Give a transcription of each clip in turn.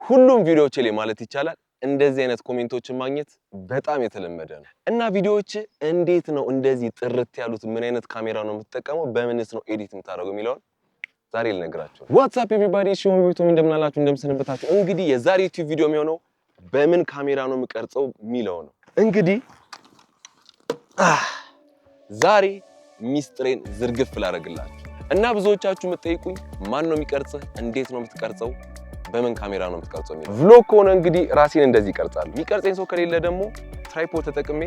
ሁሉም ቪዲዮዎች ላይ ማለት ይቻላል እንደዚህ አይነት comment ኦችን ማግኘት በጣም የተለመደ ነው። እና ቪዲዮዎች እንዴት ነው እንደዚህ ጥርት ያሉት? ምን አይነት ካሜራ ነው የምትጠቀመው? በምንስ ነው edit የምታደርገው የሚለውን ዛሬ ልነግራችሁ። What's up everybody፣ ሽሆን ቤቶም እንደምናላችሁ፣ እንደምሰነበታችሁ። እንግዲህ የዛሬ ዩቲዩብ ቪዲዮ የሚሆነው በምን ካሜራ ነው የምቀርጸው የሚለው ነው። እንግዲህ ዛሬ ሚስጥሬን ዝርግፍ ላደርግላችሁ እና ብዙዎቻችሁ የምትጠይቁኝ ማን ነው የሚቀርጽህ፣ እንዴት ነው የምትቀርጸው፣ በምን ካሜራ ነው የምትቀርጸው የሚለው። Vlog ከሆነ እንግዲህ ራሴን እንደዚህ እቀርጻለሁ። የሚቀርጸኝ ሰው ከሌለ ደግሞ tripod ተጠቅሜ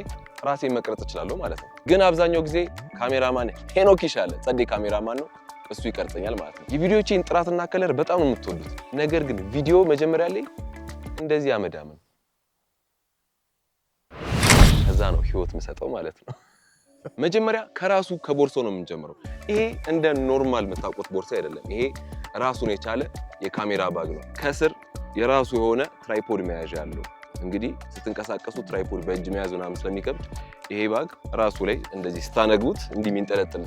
ራሴን መቅረጽ እችላለሁ ማለት ነው። ግን አብዛኛው ጊዜ ካሜራማን ሄኖክ ይሻለ፣ ጸዴ ካሜራማን ነው፣ እሱ ይቀርጸኛል ማለት ነው። የቪዲዮቼን ጥራትና color በጣም ነው የምትወዱት። ነገር ግን ቪዲዮ መጀመሪያ ላይ እንደዚህ አመዳም ነው፣ ከዛ ነው ህይወት የምሰጠው ማለት ነው። መጀመሪያ ከራሱ ከቦርሳው ነው የምንጀምረው። ይሄ እንደ normal የምታውቁት ቦርሳ አይደለም። ይሄ ራሱን የቻለ የካሜራ bag ነው። ከስር የራሱ የሆነ tripod መያዣ አለው። እንግዲህ ስትንቀሳቀሱ tripod በእጅ መያዝ ምናምን ስለሚከብድ ይሄ bag ራሱ ላይ እንደዚህ ስታነግቡት እንዲህ የሚንጠለጥል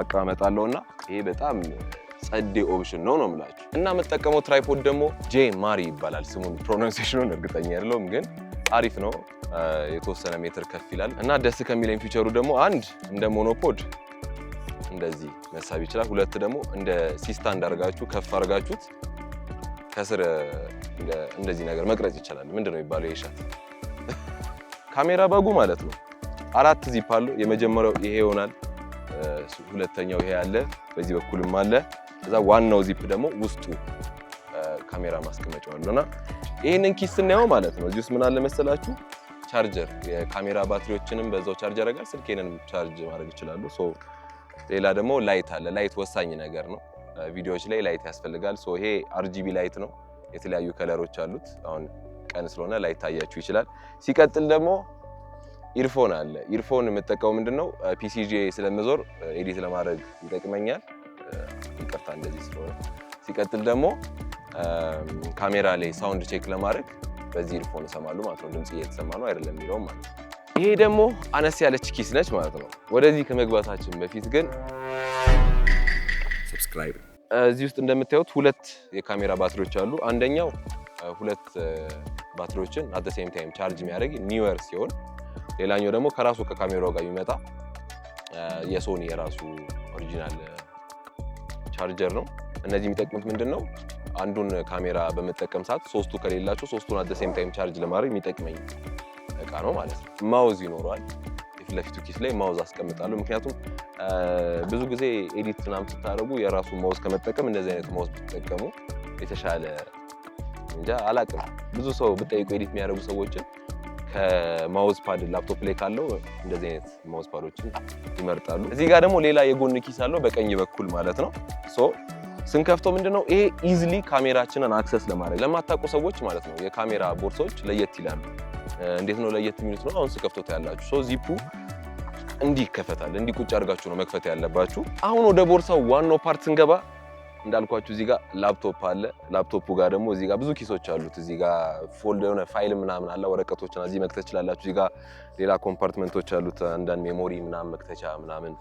አቀማመጥ አለውና ይሄ በጣም ጸዴ option ነው ነው የምላችሁ። እና የምጠቀመው tripod ደግሞ ጄ ማሪ ይባላል። ስሙን pronunciation ኑን እርግጠኛ አይደለሁም፣ ግን አሪፍ ነው። የተወሰነ ሜትር ከፍ ይላል እና ደስ ከሚለኝ feature ኡ ደግሞ አንድ እንደ monopod እንደዚህ መሳብ ይችላል። ሁለት ደግሞ እንደ C-stand አድርጋችሁ ከፍ አድርጋችሁት ከስር እንደዚህ ነገር መቅረጽ ይቻላል። ምንድን ነው የሚባለው? የሻት ካሜራ bag ኡ ማለት ነው። አራት ዚፕ አለው። የመጀመሪያው ይሄ ይሆናል። ሁለተኛው ይሄ አለ፣ በዚህ በኩልም አለ። ከዛ ዋናው ዚፕ ደግሞ ውስጡ ካሜራ ማስቀመጫው አለውና ይሄንን ኪስ ስናየው ማለት ነው እዚህ ውስጥ ምን አለ መሰላችሁ? ቻርጀር፣ የካሜራ ባትሪዎችንም በዛው charge ያደርጋል። ስልኬንም charge ማድረግ ይችላሉ። So ሌላ ደግሞ light አለ። Light ወሳኝ ነገር ነው። ቪዲዮዎች ላይ light ያስፈልጋል። So ይሄ RGB light ነው። የተለያዩ color ኦች አሉት። አሁን ቀን ስለሆነ ላይታያችሁ ይችላል። ሲቀጥል ደግሞ earphone አለ። Earphone የምጠቀመው ምንድነው PC ይዤ ስለምዞር edit ለማድረግ ይጠቅመኛል። ይቅርታ እንደዚህ ስለሆነ። ሲቀጥል ደግሞ ካሜራ ላይ sound check ለማድረግ በዚህ earphone እሰማለሁ ማለት ነው። ድምጽ እየተሰማ ነው አይደለም የሚለውም ማለት ነው። ይሄ ደግሞ አነስ ያለች ኪስ ነች ማለት ነው። ወደዚህ ከመግባታችን በፊት ግን Subscribe. እዚህ ውስጥ እንደምታዩት ሁለት የካሜራ ባትሪዎች አሉ። አንደኛው ሁለት ባትሪዎችን at same time charge የሚያደርግ newer ሲሆን ሌላኛው ደግሞ ከራሱ ከካሜራው ጋር የሚመጣ የሶኒ የራሱ original charger ነው። እነዚህ የሚጠቅሙት ምንድን ነው? አንዱን ካሜራ በመጠቀም ሰዓት ሶስቱ ከሌላቸው ሶስቱን at same time charge ለማድረግ የሚጠቅመኝ እቃ ነው ማለት ነው። Mouse ይኖረዋል። የፊት ለፊቱ ኪስ ላይ mouse አስቀምጣለሁ። ምክንያቱም ብዙ ጊዜ edit ምናምን ስታደርጉ የራሱ mouse ከመጠቀም እንደዚህ አይነት mouse ብትጠቀሙ የተሻለ፣ እንጃ አላቅም። ብዙ ሰው ብጠይቁ edit የሚያደርጉ ሰዎችን ከ mouse pad ላፕቶፕ ላይ ካለው እንደዚህ አይነት mouse pad ኦችን ይመርጣሉ። እዚህ ጋር ደግሞ ሌላ የጎን ኪስ አለው በቀኝ በኩል ማለት ነው። So ስንከፍተው ምንድነው ይሄ easily ካሜራችንን access ለማድረግ፣ ለማታውቁ ሰዎች ማለት ነው። የካሜራ ቦርሳዎች ለየት ይላሉ። እንዴት ነው ለየት የሚሉት ነው? አሁን ስከፍተው ታያላችሁ። So ዚፑ እንዲህ ይከፈታል። እንዲህ ቁጭ አድርጋችሁ ነው መክፈት ያለባችሁ። አሁን ወደ ቦርሳው ዋናው part ስንገባ እንዳልኳችሁ እዚህ ጋር ላፕቶፕ አለ። ላፕቶፑ ጋር ደግሞ እዚህ ጋር ብዙ ኪሶች አሉት። እዚህ ጋር folder የሆነ ፋይል ምናምን አለ፣ ወረቀቶችን እዚህ መክተት ትችላላችሁ። እዚህ ጋር ሌላ compartment ኦች አሉት፣ አንዳንድ memory ምናምን መክተቻ ምናምን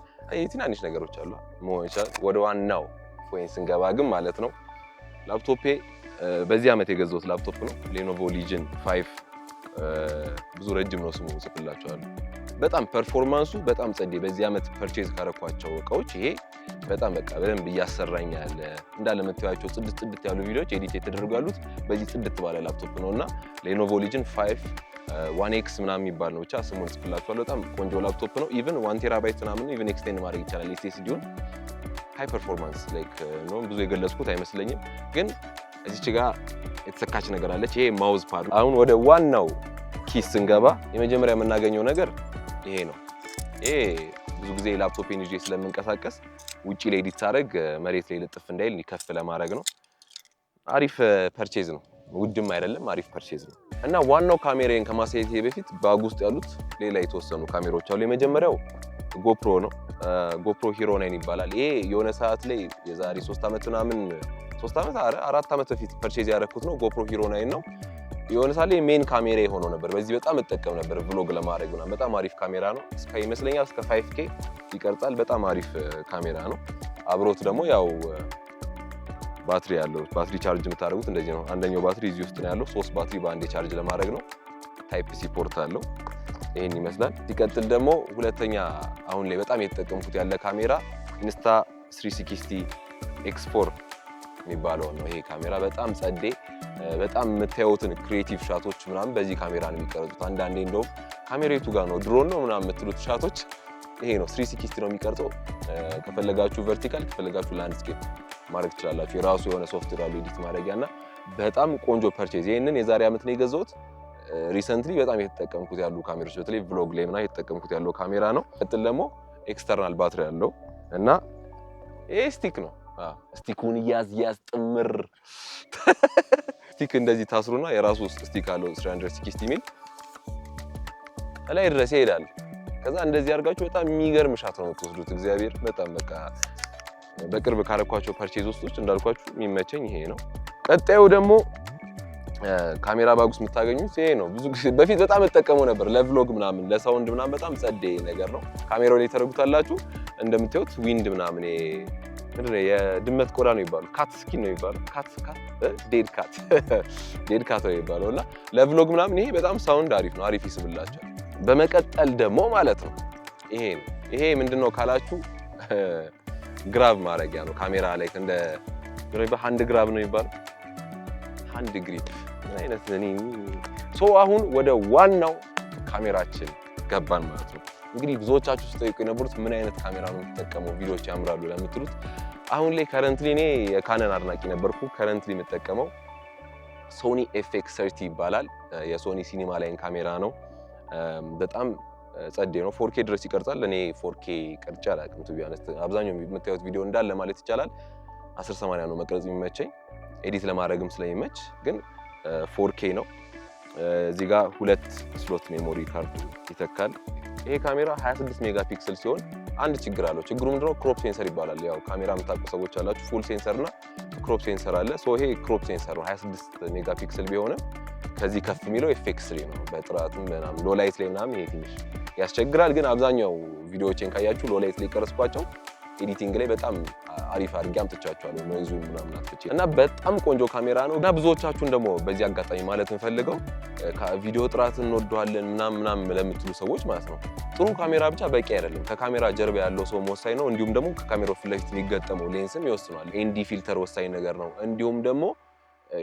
ትናንሽ ነገሮች አሉ መሆን ይችላል። ወደ ዋናው point ስንገባ ግን ማለት ነው ላፕቶፔ በዚህ ዓመት የገዛሁት ላፕቶፕ ነው። Lenovo Legion 5፣ ብዙ ረጅም ነው ስሙ፣ ጽፍላችኋለሁ። በጣም performance ኡ በጣም ጸዴ። በዚህ ዓመት purchase ካረኳቸው እቃዎች ይሄ በጣም በቃ በደንብ እያሰራኝ ያለ፣ እንዳለ የምታዩቸው ጽድት ጽድት ያሉ ቪዲዮዎች edit የተደረጉ ያሉት በዚህ ጽድት ባለ ላፕቶፕ ነው እና Lenovo Legion 5 1 X ምናምን የሚባል ነው። ብቻ ስሙን ጽፍላችኋለሁ። በጣም ቆንጆ ላፕቶፕ ነው። Even 1 terabyte ምናምን even extend ማድረግ ይቻላል SSD ውን። High performance like ነው። ብዙ የገለጽኩት አይመስለኝም፣ ግን እዚች ጋር የተሰካች ነገር አለች። ይሄ mouse pad። አሁን ወደ ዋናው ኪስ ስንገባ የመጀመሪያ የምናገኘው ነገር ይሄ ነው። ይሄ ብዙ ጊዜ ላፕቶፔን ይዤ ስለምንቀሳቀስ ውጪ ላይ edit ሳደርግ መሬት ላይ ልጥፍ እንዳይል ከፍ ለማድረግ ነው። አሪፍ purchase ነው። ውድም አይደለም፣ አሪፍ purchase ነው። እና ዋናው ካሜራዬን ከማሳየቴ በፊት bag ውስጥ ያሉት ሌላ የተወሰኑ ካሜራዎች አሉ። የመጀመሪያው GoPro ነው። GoPro Hero 9 ይባላል። ይሄ የሆነ ሰዓት ላይ የዛሬ 3 ዓመት ምናምን፣ 3 ዓመት፣ ኧረ 4 ዓመት በፊት purchase ያደረኩት ነው። GoPro Hero 9 ነው። የሆነ ሳለ main ካሜራ የሆነው ነበር። በዚህ በጣም እጠቀም ነበር vlog ለማድረግ ምናምን። በጣም አሪፍ ካሜራ ነው። እስከ ይመስለኛል እስከ 5K ይቀርጻል። በጣም አሪፍ ካሜራ ነው። አብሮት ደግሞ ያው ባትሪ ያለው፣ ባትሪ charge የምታደርጉት እንደዚህ ነው። አንደኛው ባትሪ እዚህ ውስጥ ነው ያለው። ሶስት ባትሪ በአንዴ charge ለማድረግ ነው። Type C port አለው። ይሄን ይመስላል። ሲቀጥል ደግሞ ሁለተኛ አሁን ላይ በጣም የተጠቀምኩት ያለ ካሜራ Insta 360 X4 የሚባለው ነው። ይሄ ካሜራ በጣም ጸዴ፣ በጣም የምታዩትን creative shot ኦች ምናምን በዚህ ካሜራ ነው የሚቀረጹት። አንዳንዴ እንደውም ካሜራ የቱ ጋር ነው፣ ድሮን ነው ምናምን የምትሉት shot ኦች ይሄ ነው። 360 ነው የሚቀርጸው። ከፈለጋችሁ vertical፣ ከፈለጋችሁ landscape ማድረግ ትችላላችሁ። የራሱ የሆነ ሶፍትዌር አለው edit ማድረጊያ እና በጣም ቆንጆ purchase። ይሄንን የዛሬ ዓመት ነው የገዛሁት። Recently በጣም የተጠቀምኩት ያሉ ካሜራዎች በተለይ vlog ላይ ምናምን የተጠቀምኩት ያለው ካሜራ ነው። ቀጥል ደግሞ external ባትሪ ያለው እና ይሄ stick ነው። Stick ኡን ያዝ ያዝ ጥምር stick እንደዚህ ታስሩና የራሱ stick አለው 360 ሚል ላይ ድረስ ይሄዳል። ከዛ እንደዚህ አድርጋችሁ በጣም የሚገርም shot ነው የምትወስዱት። እግዚአብሔር በጣም በቃ በቅርብ ካረኳቸው purchase ውስጥ እንዳልኳችሁ የሚመቸኝ ይሄ ነው። ቀጣዩ ደግሞ ካሜራ bag ውስጥ የምታገኙት ይሄ ነው። ብዙ ጊዜ በፊት በጣም እጠቀመው ነበር ለ vlog ምናምን፣ ለ sound ምናምን በጣም ጸዴ ነገር ነው። ካሜራው ላይ ተረጉታላችሁ። እንደምታዩት wind ምናምን ምንድን ነው የድመት ቆዳ ነው የሚባለው፣ cat skin ነው የሚባለው፣ cat cat dead cat dead cat ነው የሚባለው እና ለ vlog ምናምን ይሄ በጣም sound አሪፍ ነው፣ አሪፍ ይስብላቸዋል። በመቀጠል ደግሞ ማለት ነው ይሄ ነው። ይሄ ምንድነው ካላችሁ grab ማድረጊያ ነው። ካሜራ ላይ እንደ hand grab ነው የሚባለው፣ hand grip ምን አይነት እኔ። So አሁን ወደ ዋናው ካሜራችን ገባን ማለት ነው። እንግዲህ ብዙዎቻችሁ ስጠይቁ የነበሩት ምን አይነት ካሜራ ነው የምትጠቀመው፣ ቪዲዮዎች ያምራሉ ለምትሉት አሁን ላይ currently እኔ የ Canon አድናቂ ነበርኩ። Currently የምጠቀመው Sony FX30 ይባላል። የ Sony cinema line ካሜራ ነው። በጣም ጸዴ ነው። 4K ድረስ ይቀርጻል። እኔ 4K ቀርጬ አላውቅም to be honest። አብዛኛው የምታዩት ቪዲዮ እንዳለ ማለት ይቻላል 1080 ነው መቅረጽ የሚመቸኝ፣ edit ለማድረግም ስለሚመች፣ ግን 4K ነው። እዚህ ጋር ሁለት slot memory card ይተካል። ይሄ ካሜራ 26 megapixel ሲሆን አንድ ችግር አለው። ችግሩ ምንድነው? Crop sensor ይባላል። ያው ካሜራ የምታውቁ ሰዎች አላችሁ። Full sensor እና crop sensor አለ። So ይሄ crop sensor ነው። 26 megapixel ቢሆንም ከዚህ ከፍ የሚለው FX3 ነው። በጥራትም ምናምን low light ላይ ምናምን ይሄ ትንሽ ያስቸግራል። ግን አብዛኛው ቪዲዮዎችን ካያችሁ low light ላይ ቀረጽኳቸው editing ላይ በጣም አሪፍ አድርጌ አምጥቻቸዋለሁ። Noise ኡን ምናምን አጥፍቼ እና በጣም ቆንጆ ካሜራ ነው። እና ብዙዎቻችሁን ደግሞ በዚህ አጋጣሚ ማለት እንፈልገው ቪዲዮ ጥራት እንወደዋለን ምናምን ምናምን ለምትሉ ሰዎች ማለት ነው፣ ጥሩ ካሜራ ብቻ በቂ አይደለም። ከካሜራ ጀርባ ያለው ሰው ወሳኝ ነው። እንዲሁም ደግሞ ከካሜራው ፊት ለፊት የሚገጠመው ሌንስም ይወስኗል። ND filter ወሳኝ ነገር ነው። እንዲሁም ደግሞ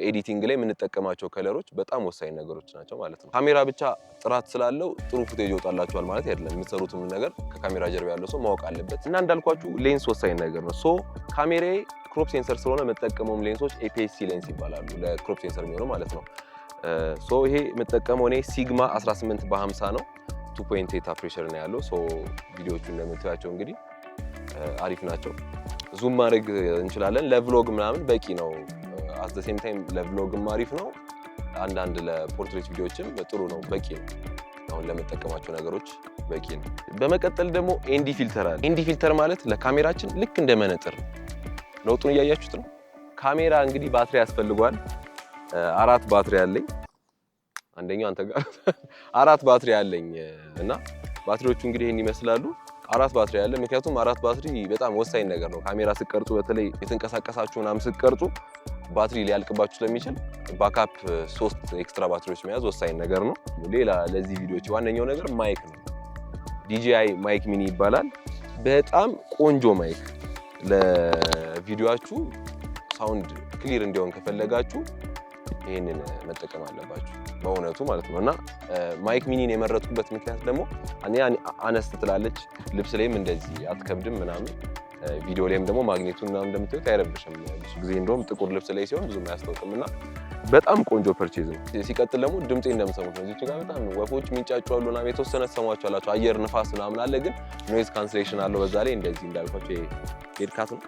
editing ላይ የምንጠቀማቸው color ኦች በጣም ወሳኝ ነገሮች ናቸው ማለት ነው። ካሜራ ብቻ ጥራት ስላለው ጥሩ footage ይወጣላችኋል ማለት አይደለም። የምትሰሩትም ነገር ከካሜራ ጀርባ ያለው ሰው ማወቅ አለበት። እና እንዳልኳችሁ ሌንስ ወሳኝ ነገር ነው። So ካሜራዬ crop sensor ስለሆነ የምጠቀመውም ሌንሶች APS-C lens ይባላሉ። ለ crop sensor የሚሆነው ማለት ነው። So ይሄ የምጠቀመው እኔ Sigma 18 በ50 ነው። 2.8 aperture ነው ያለው። So ቪዲዮዎቹ እንደምታያቸው እንግዲህ አሪፍ ናቸው። Zoom ማድረግ እንችላለን። ለ vlog ምናምን በቂ ነው። At same time ለ vlog ም አሪፍ ነው። አንዳንድ ለ portrait ቪዲዮዎችም ጥሩ ነው፣ በቂ ነው። አሁን ለምጠቀማቸው ነገሮች በቂ ነው። በመቀጠል ደግሞ ND filter አለ። ND filter ማለት ለካሜራችን ልክ እንደ መነጽር ነው። ለውጡን እያያችሁት ነው። ካሜራ እንግዲህ ባትሪ ያስፈልገዋል። አራት ባትሪ አለኝ። አንደኛው አንተ ጋር፣ አራት ባትሪ አለኝ እና ባትሪዎቹ እንግዲህ ይህን ይመስላሉ። አራት ባትሪ አለ። ምክንያቱም አራት ባትሪ በጣም ወሳኝ ነገር ነው። ካሜራ ስትቀርጹ፣ በተለይ የተንቀሳቀሳችሁ ምናምን ስትቀርጹ ባትሪ ሊያልቅባችሁ ስለሚችል backup ሶስት extra ባትሪዎች መያዝ ወሳኝ ነገር ነው። ሌላ ለዚህ ቪዲዮዎች ዋነኛው ነገር mic ነው። DJI Mic Mini ይባላል። በጣም ቆንጆ mic፣ ለቪዲዮአችሁ sound clear እንዲሆን ከፈለጋችሁ ይህንን መጠቀም አለባችሁ በእውነቱ ማለት ነው። እና Mic Mini ን የመረጥኩበት ምክንያት ደግሞ አነስ ትላለች፣ ልብስ ላይም እንደዚህ አትከብድም ምናምን፣ ቪዲዮ ላይም ደግሞ ማግኔቱን ምናምን እንደምታዩት አይረብሽም። ብዙ ጊዜ እንደውም ጥቁር ልብስ ላይ ሲሆን ብዙም አያስታውቅም እና በጣም ቆንጆ purchase ነው። ሲቀጥል ደግሞ ድምፄ እንደምሰሙት ነው። እዚች ጋር በጣም ወፎች የሚንጫጩ አሉ ምናምን፣ የተወሰነ ትሰሟቸዋላችሁ። አየር ንፋስ ምናምን አለ፣ ግን noise cancellation አለው። በዛ ላይ እንደዚህ እንዳልኳቸው dead cat ነው።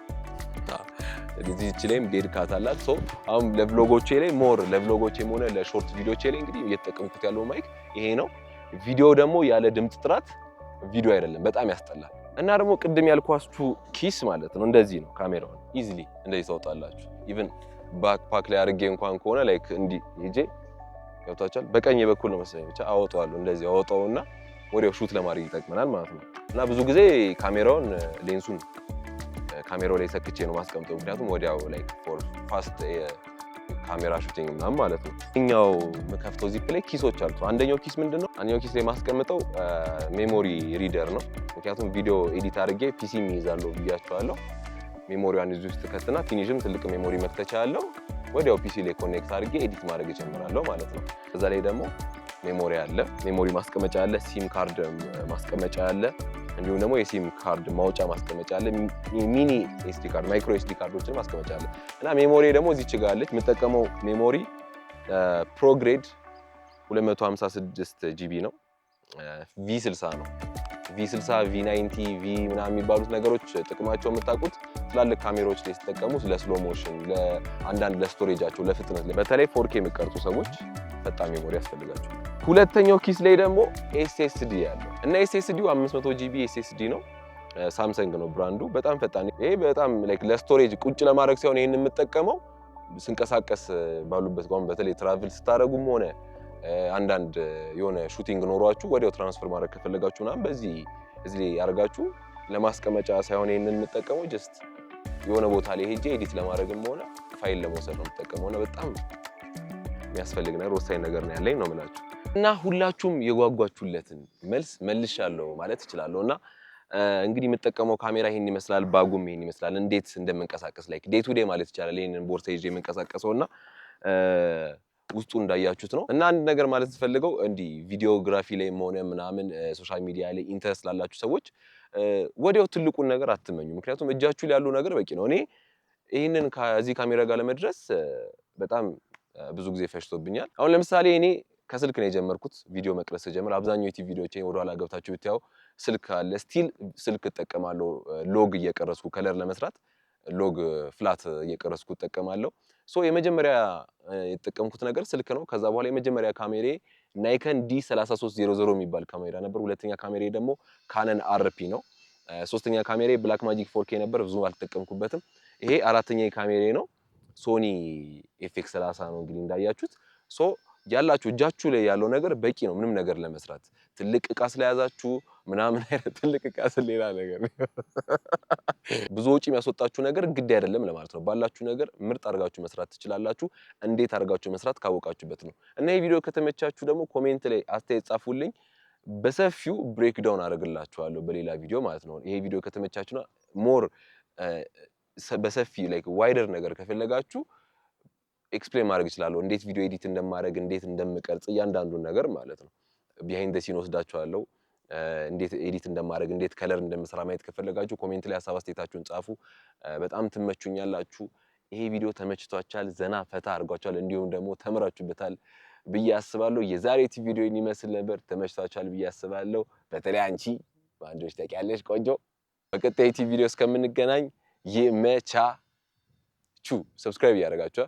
እዚች ላይም dead cat አላት። So አሁን ለ vlog ኦቼ ላይ more ለ vlog ኦቼም ሆነ ለ short ቪዲዮቼ ላይ እንግዲህ እየተጠቀምኩት ያለው mic ይሄ ነው። ቪዲዮ ደግሞ ያለ ድምፅ ጥራት ቪዲዮ አይደለም፣ በጣም ያስጠላል። እና ደግሞ ቅድም ያልኳችሁ ኪስ ማለት ነው እንደዚህ ነው። ካሜራውን easily እንደዚህ ታወጣላችሁ። Even backpack ላይ አድርጌ እንኳን ከሆነ like እንዲህ ይዤ ገብቷችኋል። በቀኝ በኩል ነው መሰለኝ፣ ብቻ አወጣዋለሁ። እንደዚህ አወጣውና ወዲያው shoot ለማድረግ ይጠቅመናል ማለት ነው። እና ብዙ ጊዜ ካሜራውን ሌንሱን ካሜራው ላይ ሰክቼ ነው ማስቀምጠው፣ ምክንያቱም ወዲያው like for fast camera shooting ምናምን ማለት ነው። እኛው የምከፍተው ዚፕ ላይ ኪሶች አሉት። አንደኛው ኪስ ምንድን ነው? አንደኛው ኪስ ላይ ማስቀምጠው memory reader ነው። ምክንያቱም ቪዲዮ edit አድርጌ PC ይይዛለሁ ብያቸዋለሁ። Memory ዋን እዚህ ውስጥ ከትና ትንሽም ትልቅ memory መክተቻ ያለው ወዲያው PC ላይ connect አድርጌ edit ማድረግ እጀምራለሁ ማለት ነው። ከዛ ላይ ደግሞ memory አለ፣ memory ማስቀመጫ አለ፣ SIM card ማስቀመጫ አለ፣ እንዲሁም ደግሞ የ SIM card ማውጫ ማስቀመጫ አለ፣ mini SD card፣ micro SD card ኦችን ማስቀመጫ አለ እና memory ደግሞ እዚች ጋር አለች። የምጠቀመው memory ProGrade 256 GB ነው። V60 ነው። V60፣ V90፣ V ምናምን የሚባሉት ነገሮች ጥቅማቸው የምታውቁት ትላልቅ ካሜራዎች ላይ ሲጠቀሙ ለ slow motion፣ ለአንዳንድ ለ storage ኣቸው፣ ለፍጥነት፣ በተለይ 4K የሚቀርጹ ሰዎች ፈጣን memory ያስፈልጋቸው። ሁለተኛው ኪስ ላይ ደግሞ SSD ያለው እና SSD ው 500 GB SSD ነው። Samsung ነው brand ኡ። በጣም ፈጣን። ይሄ በጣም like ለ storage ቁጭ ለማድረግ ሳይሆን ይሄን የምጠቀመው ስንቀሳቀስ ባሉበት ቋም በተለይ travel ስታደርጉም ሆነ አንዳንድ የሆነ shooting ኖሯችሁ ወዲያው transfer ማድረግ ከፈለጋችሁ ምናምን በዚህ እዚህ ላይ ያደርጋችሁ ለማስቀመጫ ሳይሆን ይሄንን የምጠቀመው just የሆነ ቦታ ላይ ሄጄ edit ለማድረግም ሆነ ፋይል ለመውሰድ ነው የምጠቀመው እና በጣም የሚያስፈልግ ነገር፣ ወሳኝ ነገር ነው ያለኝ ነው የምላችሁ። እና ሁላችሁም የጓጓችሁለትን መልስ መልሻለሁ ማለት እችላለሁ። እና እንግዲህ የምጠቀመው ካሜራ ይሄን ይመስላል፣ bag ኡም ይሄን ይመስላል። እንዴት እንደምንቀሳቀስ like day to day ማለት ይቻላል ይሄንን ቦርሳ ይዤ የምንቀሳቀሰው እና ውስጡ እንዳያችሁት ነው። እና አንድ ነገር ማለት ስፈልገው እንዲህ videography ላይም ሆነ ምናምን social media ላይ interest ላላችሁ ሰዎች ወዲያው ትልቁን ነገር አትመኙ። ምክንያቱም እጃችሁ ላይ ያለው ነገር በቂ ነው። እኔ ይህንን ከዚህ ካሜራ ጋር ለመድረስ በጣም ብዙ ጊዜ ፈጅቶብኛል። አሁን ለምሳሌ እኔ ከስልክ ነው የጀመርኩት ቪዲዮ መቅረጽ ስጀምር። አብዛኛው YouTube ቪዲዮዎቼ ወደኋላ ገብታችሁ ብታዩ ስልክ አለ። Still ስልክ እጠቀማለሁ። Log እየቀረጽኩ color ለመስራት log flat እየቀረጽኩ እጠቀማለሁ። So የመጀመሪያ የተጠቀምኩት ነገር ስልክ ነው። ከዛ በኋላ የመጀመሪያ ካሜሬ Nikon D 3300 የሚባል ካሜራ ነበር። ሁለተኛ ካሜሬ ደግሞ Canon RP ነው። ሶስተኛ ካሜሬ Blackmagic 4K ነበር፣ ብዙ አልተጠቀምኩበትም። ይሄ አራተኛ ካሜሬ ነው። Sony FX 30 ነው እንግዲህ እንዳያችሁት። So ያላችሁ እጃችሁ ላይ ያለው ነገር በቂ ነው ምንም ነገር ለመስራት። ትልቅ እቃ ስለያዛችሁ ምናምን አይነት፣ ትልቅ እቃ ስል ሌላ ነገር፣ ብዙ ወጪ የሚያስወጣችሁ ነገር ግድ አይደለም ለማለት ነው። ባላችሁ ነገር ምርጥ አድርጋችሁ መስራት ትችላላችሁ። እንዴት አድርጋችሁ መስራት ካወቃችሁበት ነው። እና ይህ ቪዲዮ ከተመቻችሁ ደግሞ comment ላይ አስተያየት ጻፉልኝ። በሰፊው breakdown አደርግላችኋለሁ በሌላ ቪዲዮ ማለት ነው። ይሄ ቪዲዮ ከተመቻችሁ more በሰፊ like wider ነገር ከፈለጋችሁ explain ማድረግ እችላለሁ። እንዴት ቪዲዮ edit እንደማደርግ፣ እንዴት እንደምቀርጽ እያንዳንዱን ነገር ማለት ነው። Behind the scene ወስዳችኋለሁ። እንዴት edit እንደማደርግ፣ እንዴት color እንደምሰራ ማየት ከፈለጋችሁ comment ላይ ሀሳብ አስተያየታችሁን ጻፉ። በጣም ትመቹኛላችሁ። ይሄ ቪዲዮ ተመችቷችኋል፣ ዘና ፈታ አድርጓችኋል፣ እንዲሁም ደግሞ ተምራችሁበታል ብዬ አስባለሁ። የዛሬ ቪዲዮ ይመስል ነበር። ተመችቷችኋል ብዬ አስባለሁ። በተለይ አንቺ በአንዶች ታውቂያለሽ ቆንጆ። በቀጣይ ቪዲዮ እስከምንገናኝ ይመቻችሁ። Subscribe እያደረጋችሁ